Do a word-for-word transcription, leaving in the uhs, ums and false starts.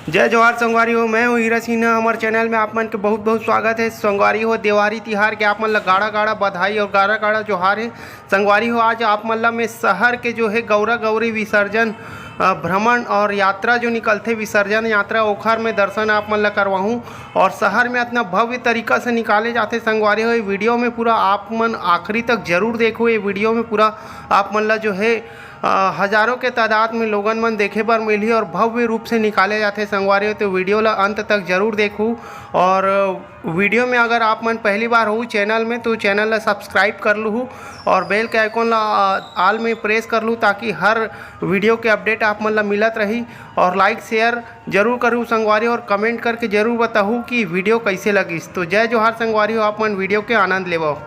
जय जोहार संगवारी हो, मैं हूँ हीरा सिन्हा। हमारे चैनल में आप मन के बहुत बहुत स्वागत है। संगवारी हो, देवारी तिहार के आप मन ला गाड़ा गाड़ा बधाई और गाड़ा गाड़ा जोहार है। संगवारी हो, आज आप मन ला मैं शहर के जो है गौरा गौरी विसर्जन, अ, भ्रमण और यात्रा जो निकलथे, विसर्जन यात्रा, ओखर में दर्शन आप मन ला करवाहूँ। और शहर में इतना भव्य तरीका से निकाले जाथे संगवारी हो, ये वीडियो में पूरा आप मन आखिरी तक जरूर देखो। ये वीडियो में पूरा आप मन ला जो है, अ, हजारों के तादाद में लोगन मन देखे बर मिलही और भव्य रूप से निकाले जाथे संगवारी हो। तो वीडियो ला अंत तक जरूर देखू। और वीडियो में अगर आप मन पहली बार हो चैनल में, तो चैनल ला सब्सक्राइब कर लूहू और बेल के आइकॉन ला, अ, ऑल में प्रेस कर लू, ताकि हर वीडियो के अपडेट आप मन ला मिलत रही। और लाइक शेयर जरूर करू संगवारी, और कमेंट करके जरूर बताहू कि वीडियो कैसे लगिस। तो जय जोहार संगवारी हो, आप मन वीडियो के आनंद लेवो।